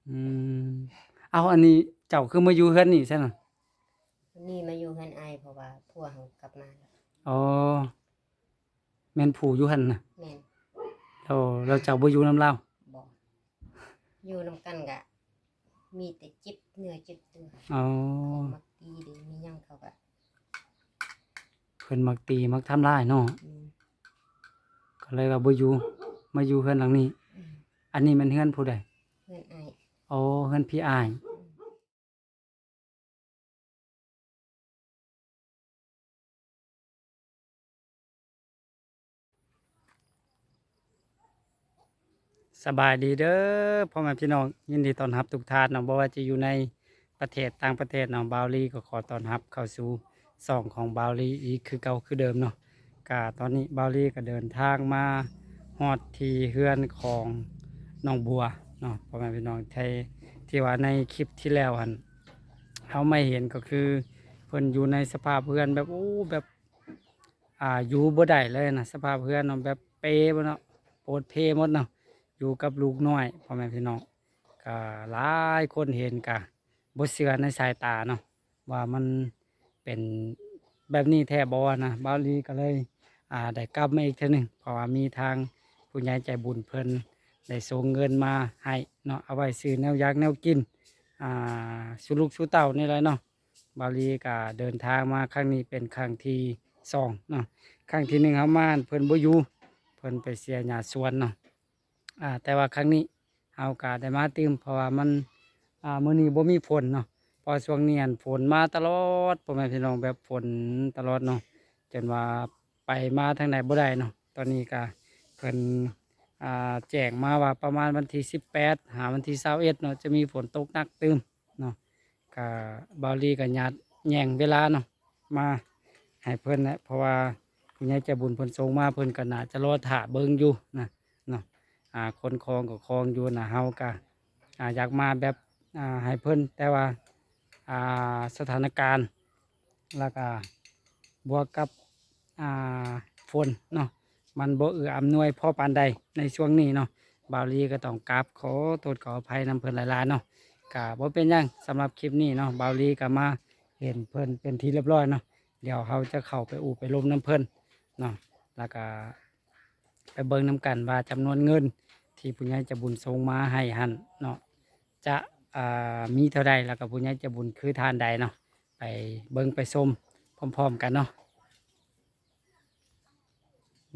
ອືມ ເອົາ ອັນນີ້ເຈົ້າຄືມາຢູ່ເຮືອນນີ້ຊັ້ນນະ? ນີ້ມາຢູ່ເຮືອນອ້າຍ ເພາະວ່າຜົວເຮົາກັບມາແລ້ວ. ອໍ ແມ່ນຜູ້ຢູ່ຫັ້ນນະ? ແມ່ນ. ແລ້ວ ແລ້ວເຈົ້າບໍ່ຢູ່ນຳລາວ? ບໍ່ ຢູ່ນຳກັນກະມີແຕ່ເຈັບເນື້ອເຈັບຕົວ. ອໍ ເຂົາມັກຕີເດ ມີຫຍັງເຂົາກະ ເພິ່ນມັກຕີມັກທຳຮ້າຍເນາະ. ແມ່ນ. ກໍເລີຍວ່າບໍ່ຢູ່ ມາຢູ່ເຮືອນຫຼັງນີ້. ແມ່ນ. ອັນນີ້ແມ່ນເຮືອນຜູ້ໃດ? ເຮືອນອ້າຍ. ອໍ ເຮືອນພີ່ອ້າຍ. ແມ່ນ. ສະບາຍດີເດີພໍ່ແມ່ພີ່ນ້ອງ, ຍິນດີຕ້ອນຮັບທຸກທ່ານເນາະ, ບໍ່ວ່າຈະຢູ່ໃນປະເທດຕ່າງປະເທດເນາະ, ບ່າວລີກໍຂໍຕ້ອນຮັບເຂົ້າສູ່ຊ່ອງຂອງບ່າວລີອີກຄືເກົ່າຄືເດີມເນາະ. ກະຕອນນີ້ບ່າວລີກໍເດີນທາງມາຮອດທີ່ເຮືອນຂອງນ້ອງບົວເນາະ ພໍ່ແມ່ພີ່ນ້ອງ. ທີ່ ທີ່ວ່າໃນຄລິບທີ່ແລ້ວຫັ້ນ ເຮົາມາເຫັນກໍຄືເພິ່ນຢູ່ໃນສະພາບເຮືອນແບບ ໂອ້ ແບບ ອ່າ ຢູ່ບໍ່ໄດ້ເລີຍນະ, ສະພາບເຮືອນເນາະ ແບບເປໝົດເນາະ ໂປດເປໝົດເນາະ, ຢູ່ກັບລູກນ້ອຍ ພໍ່ແມ່ພີ່ນ້ອງ. ກະຫຼາຍຄົນເຫັນກະບໍ່ເຊື່ອໃນສາຍຕາເນາະ ວ່າມັນເປັນແບບນີ້ແທ້ບໍ່ນະ. ບ່າວລີກໍເລີຍ ອ່າ ໄດ້ກັບມາອີກເທື່ອໜຶ່ງ ເພາະວ່າມີທາງຜູ້ໃຫຍ່ໃຈບຸນເພິ່ນໄດ້ສົ່ງເງິນມາໃຫ້ເນາະ ເອົາໄວ້ຊື້ແນວຢາກແນວກິນ ອ່າ ສູ່ລູກສູ່ເຕົ້ານີ້ແຫຼະເນາະ. ບ່າວລີກໍເດີນທາງມາຄັ້ງນີ້ເປັນຄັ້ງທີສອງເນາະ, ຄັ້ງທີໜຶ່ງເຮົາມາເພິ່ນບໍ່ຢູ່ ເພິ່ນໄປເສຍຫຍ້າສວນເນາະ. ອ່າ ແຕ່ວ່າຄັ້ງນີ້ເຮົາກໍໄດ້ມາຕື່ມ ເພາະວ່າມັນ ອ່າ ມື້ນີ້ບໍ່ມີຝົນເນາະ, ເພາະວ່າຊ່ວງນີ້ຫັ້ນຝົນມາຕະຫຼອດ ພໍ່ແມ່ພີ່ນ້ອງ, ແບບຝົນຕະຫຼອດເນາະ ຈົນວ່າໄປມາທາງໃດບໍ່ໄດ້ເນາະ. ຕອນນີ້ກໍເພິ່ນ ອ່າ ແຈ້ງມາວ່າປະມານວັນທີສິບແປດຫາວັນທີຊາວເອັດເນາະ ຈະມີຝົນຕົກໜັກຕື່ມເນາະ. ກະບ່າວລີກໍຍາດແຍ່ງເວລາເນາະ ມາໃຫ້ເພິ່ນແຫຼະ ເພາະວ່າຜູ້ໃຫຍ່ໃຈບຸນເພິ່ນສົ່ງມາ ເພິ່ນກໍໜ້າຈະລໍຖ້າເບິ່ງຢູ່ນະເນາະ. ອ່າ ຂົນຂອງກໍຂອງຢູ່ນະ, ເຮົາກໍ ອ່າ ຢາກມາແບບ ອ່າ ໃຫ້ເພິ່ນ ແຕ່ວ່າ ອ່າ ສະຖານະການ ແລ້ວກໍບວກກັບ ອ່າ ຝົນເນາະ ມັນບໍ່ເອື້ອອຳນວຍພໍປານໃດໃນຊ່ວງນີ້ເນາະ. ບ່າວລີກໍຕ້ອງກາບຂໍໂທດຂໍອະໄພນຳເພິ່ນຫຼາຍໆເນາະ. ກະບໍ່ເປັນຫຍັງ, ສຳລັບຄລິບນີ້ເນາະ ບ່າວລີກໍມາເຫັນເພິ່ນເປັນທີ່ລຽບຮ້ອຍເນາະ. ດຽວເຮົາຈະເຂົ້າໄປໂອ້ໄປລົມນຳເພິ່ນເນາະ ແລ້ວກະໄປເບິ່ງນຳກັນວ່າຈຳນວນເງິນທີ່ຜູ້ໃຫຍ່ໃຈບຸນສົ່ງມາໃຫ້ຫັ້ນເນາະ ຈະ ອ່າ ມີເທົ່າໃດ ແລ້ວກໍຜູ້ໃຫຍ່ໃຈບຸນຄືທ່ານໃດເນາະ. ໄປເບິ່ງໄປຊົມພ້ອມໆກັນເນາະ.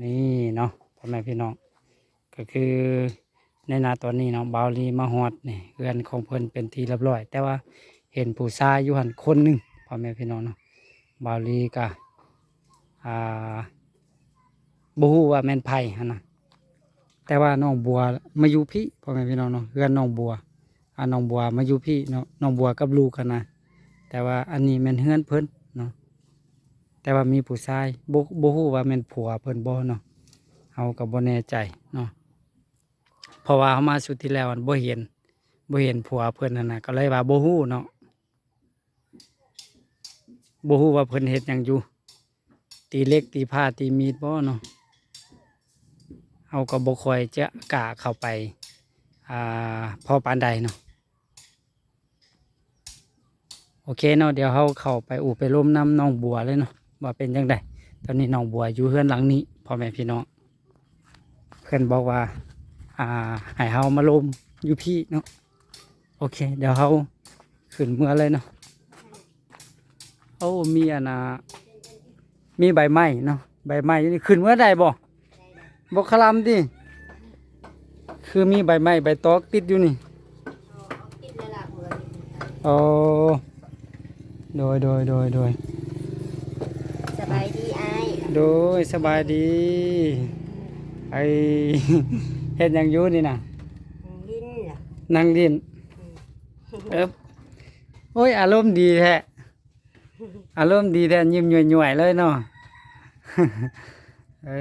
ນີ້ເນາະ ພໍ່ແມ່ພີ່ນ້ອງ, ກໍຄືໃນນາຕອນນີ້ເນາະ ບ່າວລີມາຮອດນີ້ ເຮືອນຂອງເພິ່ນເປັນທີ່ລຽບຮ້ອຍ, ແຕ່ວ່າເຫັນຜູ້ຊາຍຢູ່ຫັ້ນຄົນໜຶ່ງ ພໍ່ແມ່ພີ່ນ້ອງເນາະ. ບ່າວລີກະ ອ່າ ບໍ່ຮູ້ວ່າແມ່ນໃຜຫັ້ນນະ, ແຕ່ວ່ານ້ອງບົວມາຢູ່ພີ້ ພໍ່ແມ່ພີ່ນ້ອງເນາະ, ເຮືອນນ້ອງບົວ ອ່າ ນ້ອງບົວມາຢູ່ພີ້ເນາະ, ນ້ອງບົວກັບລູກຫັ້ນນະ. ແຕ່ວ່າອັນນີ້ແມ່ນເຮືອນເພິ່ນເນາະ, ແຕ່ວ່າມີຜູ້ຊາຍ ບໍ່ ບໍ່ຮູ້ວ່າແມ່ນຜົວເພິ່ນບໍ່ເນາະ, ເຮົາກໍບໍ່ແນ່ໃຈເນາະ. ເພາະວ່າເຮົາມາຊຸດທີ່ແລ້ວຫັ້ນ ບໍ່ເຫັນ ບໍ່ເຫັນຜົວເພິ່ນຫັ້ນນະ, ກໍເລີຍວ່າບໍ່ຮູ້ເນາະ. ບໍ່ຮູ້ວ່າເພິ່ນເຮັດຫຍັງຢູ່ ຕີເຫຼັກ ຕີພ້າ ຕີມີດບໍ່ເນາະ. ເຮົາກໍບໍ່ຄ່ອຍຈະກ້າເຂົ້າໄປ ອ່າ ພໍປານໃດເນາະ. ໂອເຄເນາະ, ດຽວເຮົາເຂົ້າໄປໂອ້ໄປລົມນຳນ້ອງບົວເລີຍເນາະ ວ່າເປັນຈັ່ງໃດ. ຕອນນີ້ນ້ອງບົວຢູ່ເຮືອນຫຼັງນີ້ ພໍ່ແມ່ພີ່ນ້ອງ, ເພິ່ນບອກວ່າ ອ່າ ໃຫ້ເຮົາມາລົມຢູ່ພີ້ເນາະ. ໂອເຄ ດຽວເຮົາຂຶ້ນເມືອເລີຍເນາະ. ໂອ້ ມີອັນນ່າ ມີໃບໄມ້ເນາະ, ໃບໄມ້ຢູ່ນີ້ ຂຶ້ນເມືອໄດ້ບໍ່? ບໍ່ຄະລຳຕິ? ຄືມີໃບໄມ້ໃບຕອກຕິດຢູ່ນີ້. ອໍ ໂດຍ ໂດຍ ໂດຍ ໂດຍ. ສະບາຍດີອ້າຍ. ໂດຍ ສະບາຍດີ. ໄອ້ ເຮັດຫຍັງຢູ່ນີ້ນະ? ນັ່ງຫຼິ້ນ. ອືມ ເອີບ ໂອ້ຍ ອາລົມດີແທ້ ອາລົມດີແທ້ ຍິ້ມຍ້ວຍໆເລີຍເນາະ. ເອີ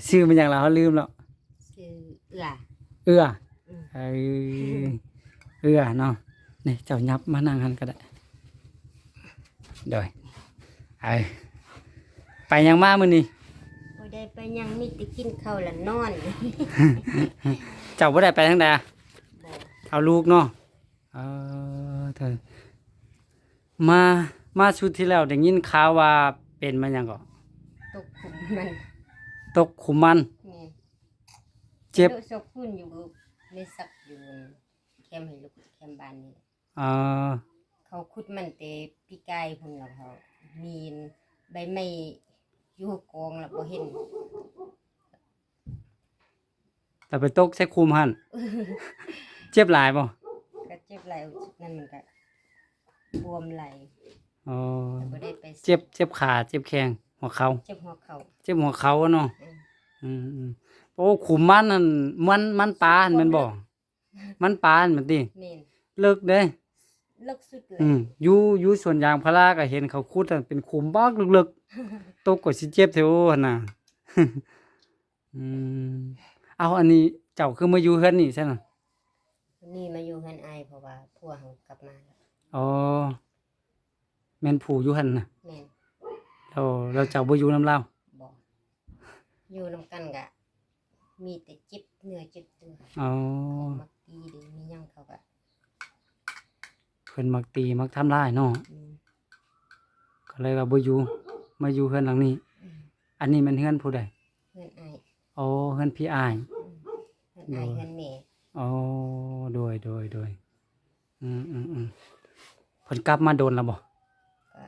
ຊື່ມັນຫຍັງລະ? ເຮົາລືມແລ້ວ. ຊື່ເອື້ອ. ເອື້ອ. ອືມ ເອີ ເອື້ອເນາະ. ນີ້ເຈົ້າຫຍັບມານັ່ງຫັ້ນກໍໄດ້. ໂດຍ ເອີ ໄປຫຍັງມາມື້ນີ້? ບໍ່ໄດ້ໄປຫຍັງ ມີແຕ່ກິນເຂົ້າແລ້ວນອນ. ເຈົ້າບໍ່ໄດ້ໄປທາງໃດ? ບໍ່. ເອົາລູກເນາະ. ເອີ ເທີ ມາ ມາຊຸດທີ່ແລ້ວໄດ້ຍິນຂ່າວວ່າເປັນມາຫຍັງເກາະ? ຕົກຂຸມມັນ ຕົກຂຸມມັນ. ແມ່ນ. ເຈັບ ໂດະຊອກຝຸ່ນຢູ່ ໃນສັກຢູ່ແຄມໃຫ້ລູກແຄມບ້ານນີ້. ອໍ ເຂົາຂຸດມັນແຕ່ປີກາຍພຸ້ນ ແລ້ວເຂົາມີໃບໄມ້ຢູ່ກອງ ແລ້ວບໍ່ເຫັນ ແລ້ວໄປຕົກໃສ່ຂຸມຫັ້ນ. ເຈັບຫຼາຍບໍ່? ກໍເຈັບຫຼາຍ ນັ້ນມັນກໍບວມຫຼາຍ. ອໍ ແຕ່ບໍ່ໄດ້ໄປ ເຈັບ ເຈັບຂາ ເຈັບແຂ້ງ ຫົວເຂົ່າ? ເຈັບຫົວເຂົ່າ ເຈັບຫົວເຂົ່າເນາະ. ອືມ ອືມ ໂອ້ ຂຸມມັນນັ້ນ ມັນ ມັນປາຫັ້ນແມ່ນບໍ່? ມັນປານມັນຕິ? ແມ່ນ. ເລິກເດ້ ເລິກສຸດເລີຍ. ອືມ ຢູ່ ຢູ່ສວນຢາງພາລາກໍເຫັນເຂົາຂຸດຫັ້ນເປັນຂຸມບັກເລິກໆ ຕົກກໍຊິເຈັບແທ້ໂອ້ຫັ້ນນະ. ອືມ ເອົາ ອັນນີ້ເຈົ້າຄືມາຢູ່ເຮືອນນີ້ຊັ້ນນະ? ນີ້ມາຢູ່ເຮືອນອ້າຍ ເພາະວ່າຜົວເຮົາກັບມາແລ້ວ. ອໍ ແມ່ນຜູ້ຢູ່ຫັ້ນນະ? ແມ່ນ. ແລ້ວ ແລ້ວເຈົ້າບໍ່ຢູ່ນຳລາວ? ບໍ່ ຢູ່ນຳກັນກະມີແຕ່ເຈັບເນື້ອເຈັບຕົວ. ອໍ ເພິ່ນມັກຕີເດ້ ມີຫຍັງເຂົາກະ ເພິ່ນມັກຕີມັກທຳລາຍເນາະ. ອືມ ກໍເລີຍວ່າບໍ່ຢູ່ ມາຢູ່ເຮືອນຫຼັງນີ້. ອືມ ອັນນີ້ແມ່ນເຮືອນຜູ້ໃດ? ເຮືອນອ້າຍ. ອໍ ເຮືອນພີ່ອ້າຍ. ອືມ ເຮືອນອ້າຍ ໂດຍ ເຮືອນແມ່. ອໍ ໂດຍ ໂດຍ ໂດຍ. ອືມ ອືມ ອືມ ເພິ່ນກັບມາດົນແລ້ວບໍ່? ກໍ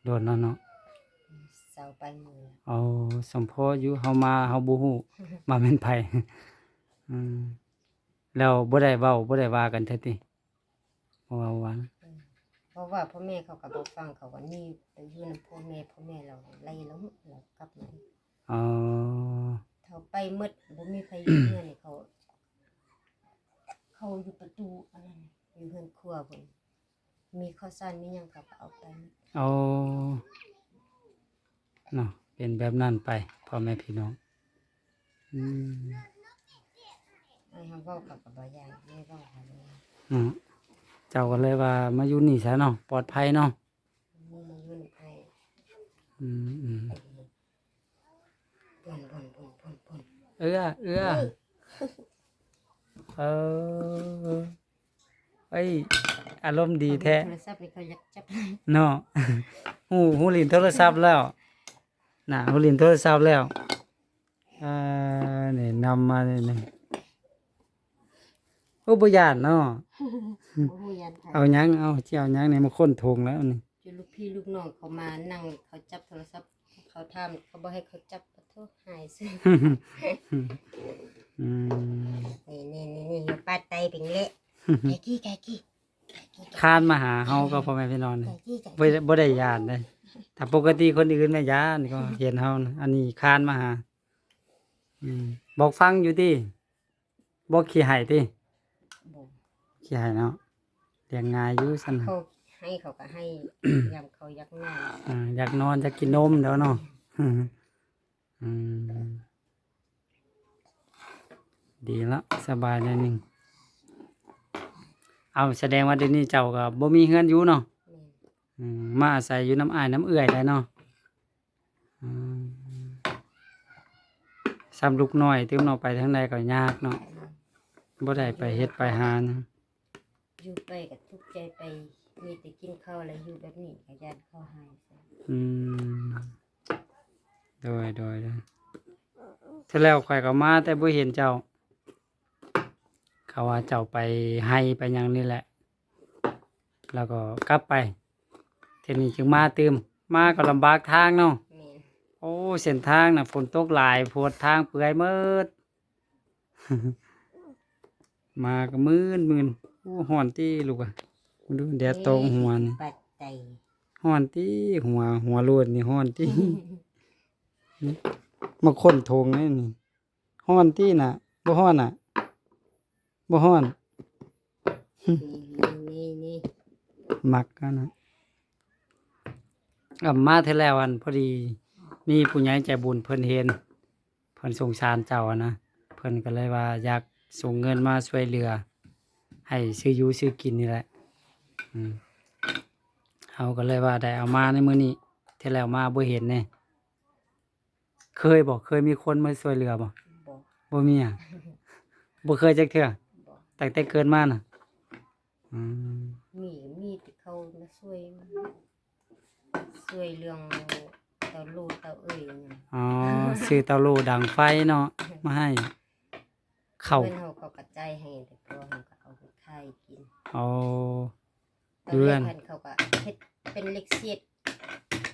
ດົນແລ້ວ ດົນແລ້ວເນາະ. ອືມ ຊາວປາຍມື້ແລ້ວ. ເອົາ ສົມພໍຢູ່ ເຮົາມາເຮົາບໍ່ຮູ້ ວ່າແມ່ນໃຜ. ອືມ ແລ້ວບໍ່ໄດ້ເວົ້າ ບໍ່ໄດ້ວ່າກັນແທ້ຕິ? ບໍ່ເວົ້າວ່າ ອືມ ເພາະວ່າພໍ່ແມ່ເຂົາກໍບໍ່ຟັງ ເຂົາກໍໜີໄປຢູ່ນຳພໍ່ແມ່ ພໍ່ແມ່ລາວໄລ່ລາວ ລາວກັບມາ. ອໍ ເຂົາໄປໝົດ ບໍ່ມີໃຜຢູ່ເຮືອນນີ້ ເຂົາ ເຂົາຢູ່ປະຕູອັນນັ້ນ ຢູ່ເຮືອນຄົວພຸ້ນ ມີເຂົ້າສານມີຫຍັງເຂົາກໍເອົາໄປ. ອໍ ເນາະ ເປັນແບບນັ້ນໄປ ພໍ່ແມ່ພີ່ນ້ອງ. ອືມ ອ້າຍເຮົາເວົ້າເຂົາກໍບໍ່ຢ້ານ ແມ່ເວົ້າເຂົາບໍ່ຢ້ານ. ເນາະ ເຈົ້າກໍເລີຍວ່າມາຢູ່ນີ້ຊະເນາະ ປອດໄພເນາະ. ນີ້ມາຢູ່ນຳອ້າຍ. ອືມ ອືມ ເອື້ອ ເອື້ອ ເອີ ເອີ ເອີຍ ອາລົມດີແທ້ ໂທລະສັບນີ້ເຂົາຢາກຈັບເນາະ. ຮູ້ ຮູ້ຫຼິ້ນໂທລະສັບແລ້ວນະ ຮູ້ຫຼິ້ນໂທລະສັບແລ້ວ. ອ່າ ນີ້ນຳມານີ້ ໂອ້ ບໍ່ຢ້ານເນາະ. ບໍ່ຮູ້ຢ້ານໃຜ ເອົາຫຍັງ ເອົາ ຊິເອົາຫຍັງນີ້ມາຄົ້ນຖົງແລ້ວນີ້. ຈົນລູກພີ່ລູກນ້ອງເຂົາມານັ່ງ ເຂົາຈັບໂທລະສັບ ເຂົາຖາມ ເຂົາບໍ່ໃຫ້ເຂົາຈັບ ປະໂທ ຫາຍຊື່. ອືມ ນີ້ໆໆໆ ປາດໄຕເປັນເລະ ໄກ່ກີ້ ໄກ່ກີ້ ຄານມາຫາເຮົາກໍພໍ່ແມ່ພີ່ນ້ອງນີ້ ບໍ່ ບໍ່ໄດ້ຢ້ານເດ້. ຖ້າປົກກະຕິຄົນອື່ນແມ່ນຢ້ານ ກໍເຫັນເຮົານະ ອັນນີ້ຄານມາຫາ. ອືມ ບອກຟັງຢູ່ຕິ? ບໍ່ຂີ້ໄຫ້ຕິ? ບໍ່ ຂີ້ໄຫ້ເນາະ ລ້ຽງງ່າຍຢູ່ຊັ້ນ. ເຂົາໄຫ້ເຂົາກໍໄຫ້ ຍາມເຂົາຢາກນອນ ອ່າ ຢາກນອນ ຢາກກິນນົມແລ້ວເນາະ. ອືມ ອືມ ດີລະ ສະບາຍໜ້ອຍໜຶ່ງ. ເອົາ ສະແດງວ່າດຽວນີ້ເຈົ້າກໍບໍ່ມີເຮືອນຢູ່ເນາະ? ແມ່ນ. ອືມ ມາອາໄສຢູ່ນຳອ້າຍນຳເອື້ອຍໄດ໋ເນາະ? ອືມ ສ່ຳລູກນ້ອຍຕື່ມເນາະ ໄປທາງໃດກໍຍາກເນາະ ບໍ່ໄດ້ໄປເຮັດໄປຫາຫຍັງ. ຢູ່ໄປກໍທຸກໃຈໄປ ມີແຕ່ກິນເຂົ້າ ແລ້ວຢູ່ແບບນີ້ກໍຢ້ານເຂົາຫາຍ. ອືມ ໂດຍ ໂດຍ ໂດຍ. ເທື່ອແລ້ວຂ້ອຍກໍມາແຕ່ບໍ່ເຫັນເຈົ້າ ເຂົາວ່າເຈົ້າໄປໄຮ່ໄປຫຍັງນີ້ແຫຼະ ແລ້ວກໍກັບໄປ ເທື່ອນີ້ຈຶ່ງມາຕື່ມ. ມາກໍລຳບາກທາງເນາະ. ແມ່ນ. ໂອ້ ເສັ້ນທາງນະ ຝົນຕົກຫຼາຍໂພດ ທາງເປື່ອຍໝົດ. ມາກໍມື່ນໆ. ໂອ້ ຮ້ອນຕິລູກອະ ເບິ່ງດູ ແດດຕອງຫົວນີ້. ຮ້ອນຕິ ຫົວ ຫົວໂລດນີ້ ຮ້ອນຕິ. ມາຄົ້ນຖົງແນ່ນີ້. ຮ້ອນຕິນະ? ບໍ່ຮ້ອນນະ? ບໍ່ຮ້ອນ. ນີ້ໆໆ ມັກຫັ້ນນະ. ເອີ ມາເທື່ອແລ້ວ ອັນ ພໍດີມີຜູ້ໃຫຍ່ໃຈບຸນເພິ່ນເຫັນ ເພິ່ນສົງສານເຈົ້າຫັ້ນນະ ເພິ່ນກໍເລີຍວ່າຢາກສົ່ງເງິນມາຊ່ວຍເຫຼືອ ໃຫ້ຊື້ຢູ່ຊື້ກິນນີ້ແຫຼະ. ອືມ ເຮົາກໍເລີຍວ່າໄດ້ເອົາມາໃນມື້ນີ້ ເທື່ອແລ້ວມາບໍ່ເຫັນເດ້. ເຄີຍບໍ່? ເຄີຍມີຄົນມາຊ່ວຍເຫຼືອບໍ່? ບໍ່ ບໍ່ມີຫຍັງ. ບໍ່ເຄີຍຈັກເທື່ອ? ບໍ່. ຕັ້ງແຕ່ເກີດມານະ? ອືມ ມີ ມີແຕ່ເຂົາມາຊ່ວຍ ຊ່ວຍເລື່ອງເຕົາໂຫຼເຕົາເອີຍຫຍັງ. ອໍ ຊື້ເຕົາໂຫຼດັງໄຟເນາະ ມາໃຫ້ ເຂົ້າ ເພິ່ນເຮົາກໍກະຈ່າຍໃຫ້ ແຕ່ພວກເຮົາກໍເອົາໄປຂາຍກິນ. ອໍ ຕອນແລກຫັ້ນເຂົາກໍເຮັດເປັນເຫຼັກເສດ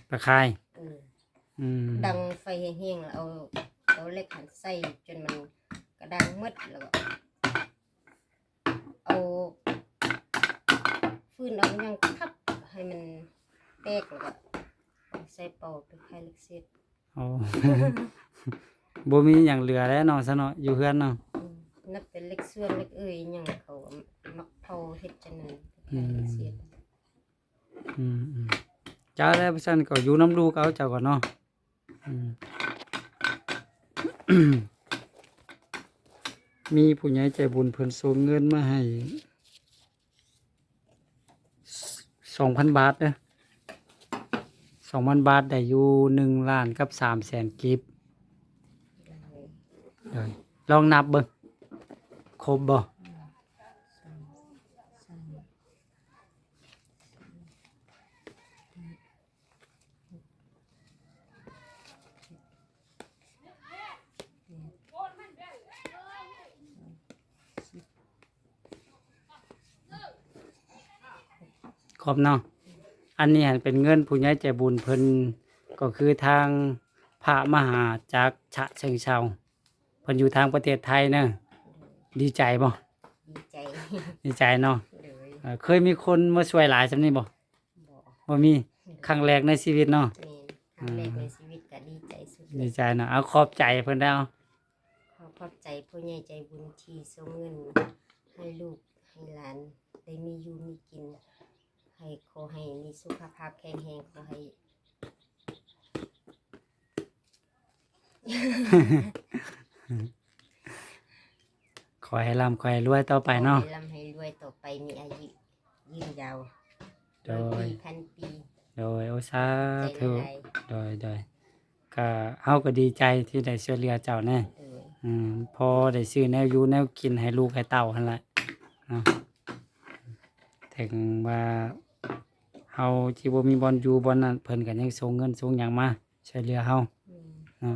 ໄປຂາຍ. ເອີ ອືມ ດັງໄຟແຮງໆ ແລ້ວເອົາເຕົາເຫຼັກຫັ້ນໃສ່ຈົນມັນກະດ້າງໝົດ ແລ້ວກໍເອົາຟືນເອົາຫຍັງທັບໃຫ້ມັນແຕກ ແລ້ວກໍເອົາໃສ່ເປົາໄປຂາຍເຫຼັກເສດ. ອໍ ບໍ່ມີຫຍັງເຫຼືອແລ້ວເນາະ ຊະເນາະ ຢູ່ເຮືອນເນາະ. ອືມ ນັບແຕ່ເຫຼັກສ່ວນເຫຼັກເອີຍຫຍັງ ເຂົາມັກເຜົາເຮັດຈັ່ງນັ້ນ ອືມ ຂາຍເຫຼັກເສດ. ອືມໆ ຈ້າແລ້ວ ຊັ້ນກໍຢູ່ນຳລູກເອົາເຈົ້າກໍເນາະ. ອືມ ມີຜູ້ໃຫຍ່ໃຈບຸນເພິ່ນສົ່ງເງິນມາໃຫ້ ສອງພັນບາດເດີ ສອງພັນບາດ ໄດ້ຢູ່ໜຶ່ງລ້ານກັບສາມແສນກີບ. ໂດຍ ລອງນັບເບິ່ງ ຄົບບໍ່? ຄົບເນາະ. ອັນນີ້ຫັ້ນເປັນເງິນຜູ້ໃຫຍ່ໃຈບຸນເພິ່ນ ກໍຄືທາງພະມະຫາຈາກຊະເຊີງເຊົາ ເພິ່ນຢູ່ທາງປະເທດໄທເນາະ. ດີໃຈບໍ່? ດີໃຈ ດີໃຈເນາະ. ໂດຍ ເອີ ເຄີຍມີຄົນມາຊ່ວຍຫຼາຍສ່ຳນີ້ບໍ່? ບໍ່ ບໍ່ມີ. ຄັ້ງແລກໃນຊີວິດເນາະ. ແມ່ນ ຄັ້ງແລກໃນຊີວິດກໍດີໃຈສຸດເລີຍ. ດີໃຈເນາະ. ເອົາ ຂອບໃຈເພິ່ນແລ້ວ. ຂໍຂອບໃຈຜູ້ໃຫຍ່ໃຈບຸນທີ່ສົ່ງເງິນໃຫ້ລູກໃຫ້ຫຼານໄດ້ມີຢູ່ມີກິນ ໃຫ້ ຂໍໃຫ້ມີສຸຂະພາບແຂງແຮງ ຂໍໃຫ້ ຂໍໃຫ້ລ່ຳ ຂໍໃຫ້ລວຍຕໍ່ໄປເນາະ. ຂໍໃຫ້ລ່ຳໃຫ້ລວຍຕໍ່ໄປ ມີອາຍຸຍືນຍາວ ໂດຍ ຮ້ອຍປີພັນປີ. ໂດຍ ໂອ ສາທຸ. ໂດຍ ໂດຍ ກະເຮົາກໍດີໃຈທີ່ໄດ້ຊ່ວຍເຫຼືອເຈົ້າແດ່. ໂດຍ ອືມ ພໍໄດ້ຊື້ແນວຢູ່ແນວກິນໃຫ້ລູກໃຫ້ເຕົ້າຫັ້ນລະເນາະ. ເຖິງວ່າເຮົາຊິບໍ່ມີບ່ອນຢູ່ບ່ອນນັ້ນ ເພິ່ນກໍຍັງສົ່ງເງິນສົ່ງຫຍັງມາ ຊ່ວຍເຫຼືອເຮົາ ແມ່ນ ເນາະ.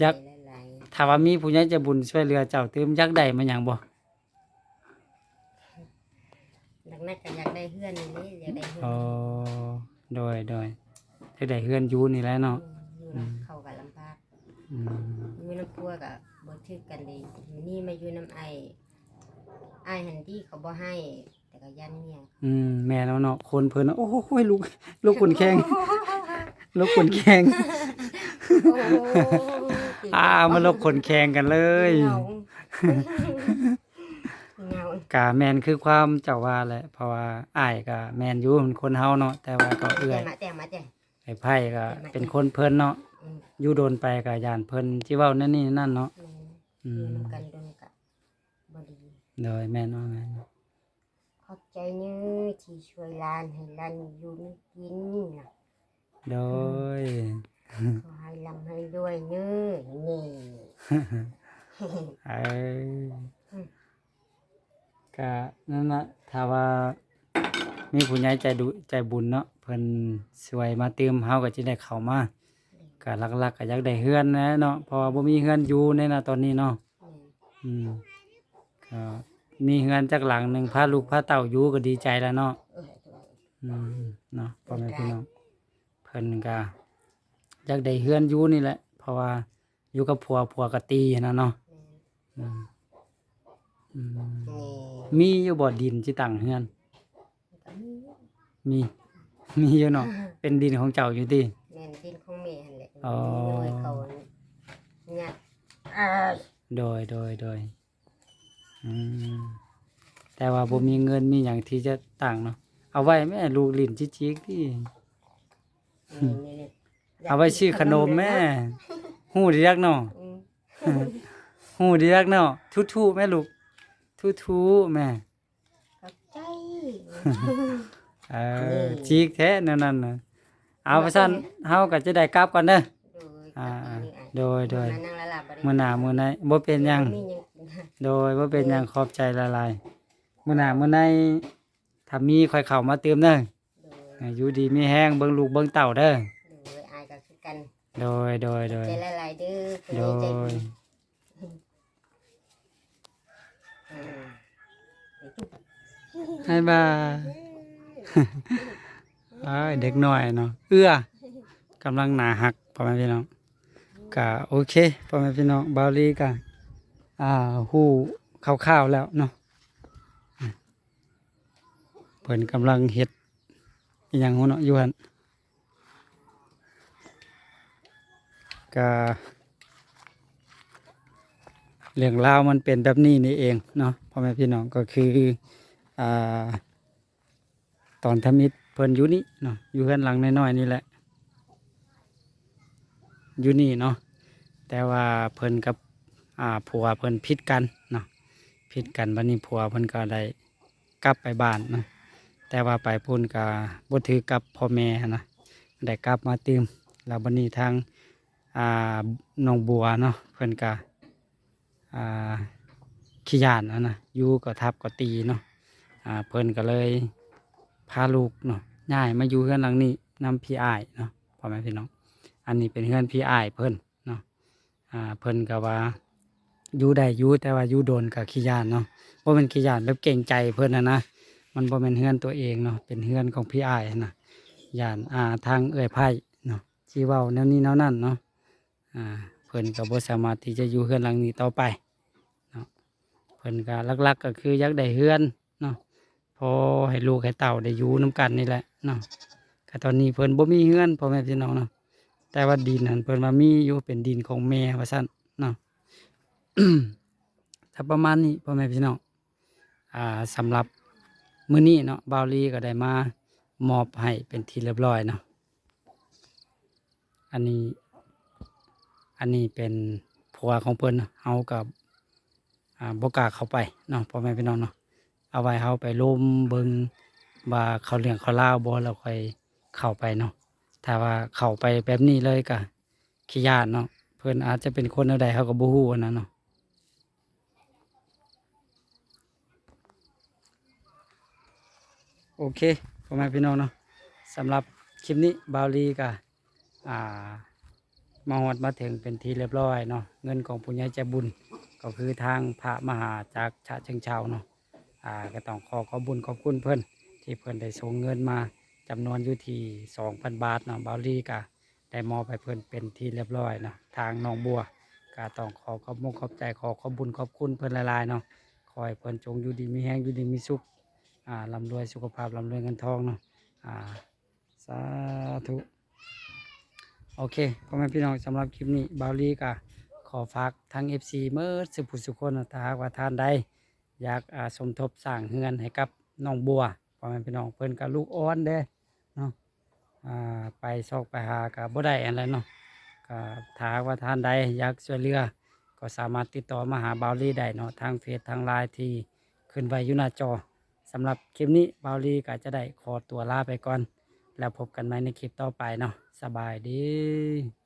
ຢາກ ຂອບໃຈຫຼາຍໆ. ຖ້າວ່າມີຜູ້ໃຫຍ່ໃຈບຸນຊ່ວຍເຫຼືອເຈົ້າຕື່ມ ຢາກໄດ້ມາຫຍັງບໍ່? ຫຼັກໆກໍຢາກໄດ້ເຮືອນນີ້ແຫຼະ ຢາກໄດ້ເຮືອນ. ອໍ ໂດຍໆ ຢາກໄດ້ເຮືອນຢູ່ນີ້ແຫຼະເນາະ. ແມ່ນ ຢູ່ນຳເຂົາກໍລຳບາກ. ອືມ ຢູ່ນຳຜົວກໍບໍ່ຖືກກັນເດ້. ມື້ນີ້ມາຢູ່ນຳອ້າຍ ອ້າຍຫັ້ນຕິ ເຂົາບໍ່ໃຫ້ ແຕ່ກໍຢ້ານເມຍ. ອືມ ແມ່ນແລ້ວເນາະ ຄົນເພິ່ນ ໂອ້ຍ ລູກ ລູກຂົນແຂງ ລູກຂົນແຂງ. ໂອ້ ອ່າ ມາລູກຂົນແຂງກັນເລີຍ. ເຫງົາ ເຫງົາ. ກະແມ່ນຄືຄວາມເຈົ້າວ່າແຫຼະ ເພາະວ່າອ້າຍກະແມ່ນຢູ່ ມັນຄົນເຮົາເນາະ ແຕ່ວ່າກໍເອື້ອຍ ແຕ່ມາ ແຕ່ມາ ແຕ່ ອ້າຍໄພກໍເປັນຄົນເພິ່ນເນາະ. ອືມ ຢູ່ດົນໄປກໍຢ້ານເພິ່ນຊິເວົ້າແນວນີ້ແນວນັ້ນເນາະ. ແມ່ນ ອືມ ຢູ່ນຳກັນດົນກະບໍ່ດີ. ໂດຍ ແມ່ນເນາະ ແມ່ນເນາະ. ຂອບໃຈເນີທີ່ຊ່ວຍຫຼານ ໃຫ້ຫຼານຢູ່ມີກິນນະ. ໂດຍ ອືມ ຂໍໃຫ້ລ່ຳໃຫ້ລວຍເນີ. ນີ້ ເອີ ອືມ ກະນັ້ນລະ ຖ້າວ່າມີຜູ້ໃຫຍ່ໃຈດຸ ໃຈບຸນເນາະ ເພິ່ນຊ່ວຍມາຕື່ມ ເຮົາກໍຊິໄດ້ເຂົ້າມາ. ອືມ ກະຫຼັກໆກໍຢາກໄດ້ເຮືອນແຫຼະເນາະ ເພາະວ່າບໍ່ມີເຮືອນຢູ່ໃນນະຕອນນີ້ເນາະ. ແມ່ນ ອືມ ກໍມີເຮືອນຈັກຫຼັງໜຶ່ງ ພາລູກພາເຕົ້າຢູ່ກໍດີໃຈແລ້ວເນາະ. ເອີ ອືມ ເນາະ ພໍ່ແມ່ພີ່ນ້ອງ ເພິ່ນກໍຢາກໄດ້ເຮືອນຢູ່ນີ້ແຫຼະ ເພາະວ່າຢູ່ກັບຜົວ ຜົວກໍຕີຫັ້ນນະເນາະ. ແມ່ນ ອືມ ອືມ ແມ່ນ ມີຢູ່ບໍ່ດິນຊິຕັ້ງເຮືອນ? ກໍມີ ມີ ມີຢູ່ເນາະ. ເປັນດິນຂອງເຈົ້າຢູ່ຕິ? ແມ່ນ ດິນຂອງແມ່ຫັ້ນແຫຼະ. ອໍ ເຂົາຍາດ. ໂດຍ ໂດຍ ໂດຍ. ອືມ ແຕ່ວ່າບໍ່ມີເງິນມີຫຍັງທີ່ຈະຕັ້ງເນາະ. ເອົາໄວ້ແມ່ ລູກຫຼິ້ນຈິກໆຕິ. ແມ່ນໆ ເອົາໄວ້ຊື້ຂະໜົມແມ່. ຮູ້ດີນັກເນາະ. ອືມ ຮູ້ດີນັກເນາະ. ທຸໆແມ່ລູກ ທຸໆແມ່. ຂອບໃຈ. ເອີ ຈິກແທ້ແນວນັ້ນນະ. ເອົາ ວ່າຊັ້ນເຮົາກໍຈະໄດ້ກັບກ່ອນເດີ. ໂດຍ ອ່າ ກັບມື້ນີ້ ໂດຍໆ ມານັ່ງລະລາບ ມື້ໜ້າມື້ໃນ ບໍ່ເປັນຫຍັງ. ບໍ່ມີຫຍັງກິນ. ໂດຍ ບໍ່ເປັນຫຍັງ. ໂດຍ ຂອບໃຈຫຼາຍໆ. ມື້ໜ້າມື້ໃນ ຖ້າມີຂ້ອຍເຂົ້າມາຕື່ມເດີ. ໂດຍ ໃຫ້ຢູ່ດີມີແຮງ ເບິ່ງລູກເບິ່ງເຕົ້າເດີ. ໂດຍ ອ້າຍກໍຄືກັນ. ໂດຍ ໂດຍ ໂດຍ ຂອບໃຈຫຼາຍໆເດີ ຜູ້ໃຫຍ່ໃຈບຸນ. ໂດຍ ອືມ ບາຍບາຍ. ອ້າຍ ເດັກນ້ອຍເນາະ ເອື້ອ ກຳລັງໜ້າຮັກ ພໍ່ແມ່ພີ່ນ້ອງ. ກະໂອເຄ ພໍ່ແມ່ພີ່ນ້ອງ ບ່າວລີກະ ອ່າ ຮູ້ຄ່າວໆແລ້ວເນາະ. ເພິ່ນກຳລັງເຮັດອີ່ຫຍັງເນາະຢູ່ຫັ້ນ. ກະເລື່ອງລາວມັນເປັນແບບນີ້ນີ້ເອງເນາະ ພໍ່ແມ່ພີ່ນ້ອງ. ກໍຄື ອ່າ ຕອນທຳອິດເພິ່ນຢູ່ນີ້ເນາະ ຢູ່ເຮືອນຫຼັງນ້ອຍໆນີ້ແຫຼະ ຢູ່ນີ້ເນາະ. ແຕ່ວ່າເພິ່ນກັບ ອ່າ ຜົວເພິ່ນຜິດກັນເນາະ ຜິດກັນ ບັດນີ້ຜົວເພິ່ນກໍໄດ້ ກັບໄປບ້ານເນາະ. ແຕ່ວ່າໄປພຸ້ນກະບໍ່ຖືກກັບພໍ່ແມ່ຫັ້ນນະ ໄດ້ກັບມາຕື່ມ. ແລ້ວບັດນີ້ທາງ ອ່າ ນ້ອງບົວເນາະ ເພິ່ນກະ ອ່າ ຂີ້ຢ້ານຫັ້ນນະ ຢູ່ກໍທັບກໍຕີເນາະ. ອ່າ ເພິ່ນກໍເລີຍພາລູກເນາະ ຍ້າຍມາຢູ່ເຮືອນຫຼັງນີ້ນຳພີ່ອ້າຍເນາະ ພໍ່ແມ່ພີ່ນ້ອງ. ອັນນີ້ເປັນເຮືອນພີ່ອ້າຍເພິ່ນ ເນາະ. ອ່າ ເພິ່ນກໍວ່າຢູ່ໄດ້ຢູ່ ແຕ່ວ່າຢູ່ດົນກໍຂີ້ຢ້ານເນາະ. ບໍ່ແມ່ນຂີ້ຢ້ານແບບເກງໃຈເພິ່ນຫັ້ນນະ ມັນບໍ່ແມ່ນເຮືອນຕົວເອງເນາະ ເປັນເຮືອນຂອງພີ່ອ້າຍຫັ້ນນະ. ຢ້ານ ອ່າ ທາງເອື້ອຍໃພ້ເນາະ ຊິເວົ້າແນວນີ້ແນວນັ້ນເນາະ. ອ່າ ເພິ່ນກໍບໍ່ສາມາດທີ່ຈະຢູ່ເຮືອນຫຼັງນີ້ຕໍ່ໄປເນາະ. ເພິ່ນກໍຫຼັກໆກໍຄືຢາກໄດ້ເຮືອນ ເນາະ ພໍໃຫ້ລູກໃຫ້ເຕົ້າໄດ້ຢູ່ນຳກັນນີ້ແຫຼະເນາະ. ກະຕອນນີ້ເພິ່ນບໍ່ມີເຮືອນ ພໍ່ແມ່ພີ່ນ້ອງເນາະ ແຕ່ວ່າດິນຫັ້ນເພິ່ນວ່າມີຢູ່ ເປັນດິນຂອງແມ່ວ່າຊັ້ນເນາະ. ກໍປະມານນີ້ ພໍ່ແມ່ພີ່ນ້ອງ. ອ່າ ສຳລັບມື້ນີ້ເນາະ ບ່າວລີກໍໄດ້ມາມອບໃຫ້ເປັນທີ່ຮຽບຮ້ອຍເນາະ. ອັນນີ້ ອັນນີ້ເປັນຜົວຂອງເພິ່ນ ເຮົາກໍ ອ່າ ບໍ່ກ້າເຂົ້າໄປເນາະ ພໍ່ແມ່ພີ່ນ້ອງເນາະ. ເອົາໄວ້ເຮົາໄປລົມເບິ່ງວ່າເຂົາເລື່ອງເຂົາລາວບໍ່ ແລ້ວຄ່ອຍເຂົ້າໄປເນາະ. ຖ້າວ່າເຂົ້າໄປແບບນີ້ເລີຍກໍຂີ້ຢ້ານເນາະ ເພິ່ນອາດຈະເປັນຄົນແນວໃດເຮົາກໍບໍ່ຮູ້ຫັ້ນນະເນາະ. ໂອເຄ ພໍ່ແມ່ພີ່ນ້ອງເນາະ ສຳລັບຄລິບນີ້ບ່າວລີກະ ອ່າ ມາຮອດມາເຖິງເປັນທີ່ຮຽບຮ້ອຍເນາະ. ເງິນຂອງຜູ້ໃຫຍ່ໃຈບຸນ ກໍຄືທາງພະມະຫາຈາກສະເຊີງເຊົາເນາະ ອ່າ ກໍຕ້ອງຂໍຂອບບຸນຂອບຄຸນເພິ່ນ ທີ່ເພິ່ນໄດ້ສົ່ງເງິນມາຈຳນວນຢູ່ທີ່ສອງພັນບາດເນາະ. ບ່າວລີກະ ໄດ້ມອບໃຫ້ເພິ່ນເປັນທີ່ຮຽບຮ້ອຍເນາະ. ທາງນ້ອງບົວກໍຕ້ອງຂໍຂອບມຸກຂອບໃຈ ຂໍຂອບບຸນຂອບຄຸນເພິ່ນຫຼາຍໆເນາະ. ຂໍໃຫ້ເພິ່ນຈົ່ງຢູ່ດີມີແຮງ ຢູ່ດີມີສຸກ ອ່າ ລ່ຳລວຍສຸຂະພາບ ລ່ຳລວຍເງິນທອງເນາະ ອ່າ ສາທຸ. ໂອເຄ ພໍ່ແມ່ພີ່ນ້ອງ ສຳລັບຄລິບນີ້ບ່າວລີກໍຂໍຝາກທາງເອັຟຊີໝົດສູ່ຜູ້ສູ່ຄົນເນາະ. ຖ້າຫາກວ່າທ່ານໃດຢາກ ອ່າ ສົມທົບສ້າງເຮືອນໃຫ້ກັບນ້ອງບົວ ພໍ່ແມ່ພີ່ນ້ອງ ເພິ່ນກໍລູກອ່ອນເດ້ເນາະ ອ່າ ໄປຊອກໄປຫາກໍບໍ່ໄດ້ອັນໃດເນາະ. ກໍຖ້າຫາກວ່າທ່ານໃດຢາກຊ່ວຍເຫຼືອ ກໍສາມາດຕິດຕໍ່ມາຫາບ່າວລີໄດ້ເນາະ ທາງເຟສທາງລາຍທີ່ຂຶ້ນໄວ້ຢູ່ໜ້າຈໍ. ສຳລັບຄລິບນີ້ບ່າວລີກໍຈະໄດ້ຂໍຕົວລາໄປກ່ອນ ແລ້ວພົບກັນໃໝ່ໃນຄລິບຕໍ່ໄປເນາະ. ສະບາຍດີ.